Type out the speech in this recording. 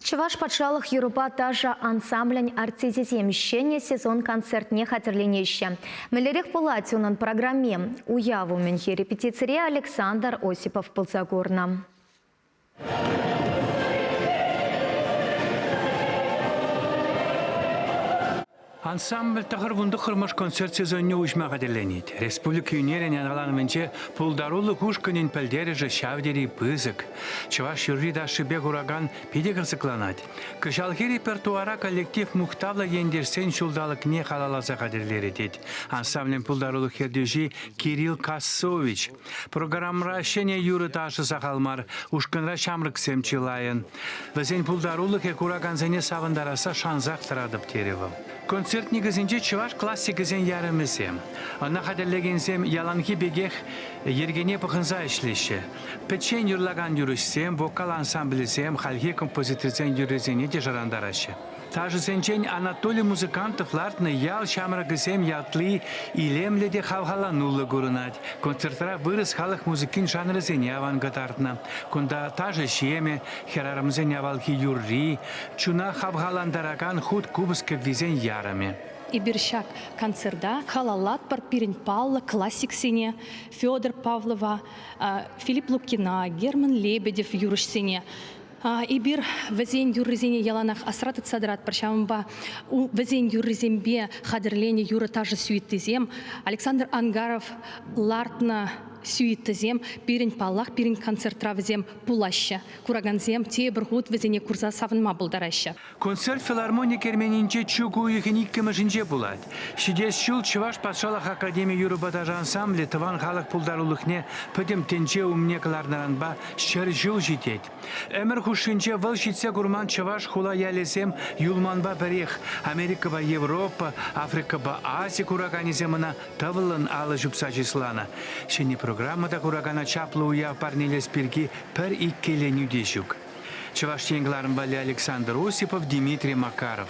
Чӑваш патшалӑх юрӑпа ташӑ ансамблӗн артисчӗсем ҫӗнӗ сезон концертне хатӗрленеҫҫӗ. Мӗнлерех пулать унӑн программи? Уяв умӗнхи репетицире Александр Осипов пулса курнӑ. Ансамбль 99-мӗш концерт сезонне уҫма хатӗрленет. Республика ӳнерӗн аталанӑвӗнче пултарулӑх ушкӑнӗн пӗлтерӗшӗ ҫав тери пысӑк. Чӑваш юрри-ташшипе куракан питӗ кӑсӑкланать. Кӑҫалхи репертуара коллектив мухтавлӑ ентешсен ҫулталӑкне халалласа хатӗрлерӗ тет ансамблӗн пултарулӑх ертӳҫи Кирилл Кассович. Программӑра ҫӗнӗ юрӑ-ташӑ сахал мар, ушкӑнра ҫамрӑксем чылайӑн. Вӗсен пултарулӑхӗ куракансене савӑнтарасса шансах тӑратӑп, терӗ вӑл. Концерт никӗсӗнче чӑваш классикӗсен ярӑмӗсем. Ӑна хатӗрлекенсем яланхи пекех йӗркене пӑхӑнса ӗҫлеҫҫӗ. Пӗччен юрлакан юрӑҫсем, вокал ансамблӗсем хальхи композиторсен юррисене те шӑрантараҫҫӗ. Ташӑсенчен Анатолий Музыкантов лартнӑ Ял ҫамрӑкӗсем ятли илемлӗ те хавхалануллӑ курӑнать. Концертра вырӑс халӑх музыкин жанрӗсене аван кӑтартнӑ. Кунта ташӑ-ҫемӗ, хӗрарӑмсен авалхи юрри, чуна хавхалантаракан хут купӑс кӗввисен ярӑмӗ. Эпир ҫак концерта халаллатпӑр пирӗн паллӑ классиксене Федор Павлова, Филипп Лукина, Герман Лебедев юрӑҫсене. Эпир вӗсен юррисене яланах асра тытса тӑратпӑр, ҫавӑнпа вӗсен юррисемпе хатӗрленӗ юрӑ-ташӑ сюитисем, Александр Ангаров лартнӑ сюитӑсем пирӗн, паллах, пирӗн концертра вӗсем пулаҫҫӗ. Куракансем тепӗр хут вӗсене курса савӑнма пултараҫҫӗ. Концерт филармони керменӗнче чӳк уйӑхӗн иккӗмӗшӗнче пулать. Ҫитес ҫул Чӑваш патшалӑх академи юрӑпа ташӑ ансамблӗ тӑван халӑх пултарулӑхне пӗтӗм тӗнче умне кӑларнӑранпа 100 ҫул ҫитет. Ӗмӗр хушшинче вӑл ҫитсе курман чӑваш хула ялӗсем юлманпа пӗрех. Америкӑпа Европа, Африкӑпа Ази кураканӗсем ӑна тӑвӑллӑн алӑ ҫупса чысланӑ. Ҫӗнӗ программа та куракана чаплӑ уяв парнелес пирки пӗр иккӗленӳ те ҫук. Чӑваш Ен кӑларӑм валли Александр Осипов, Дмитрий Макаров.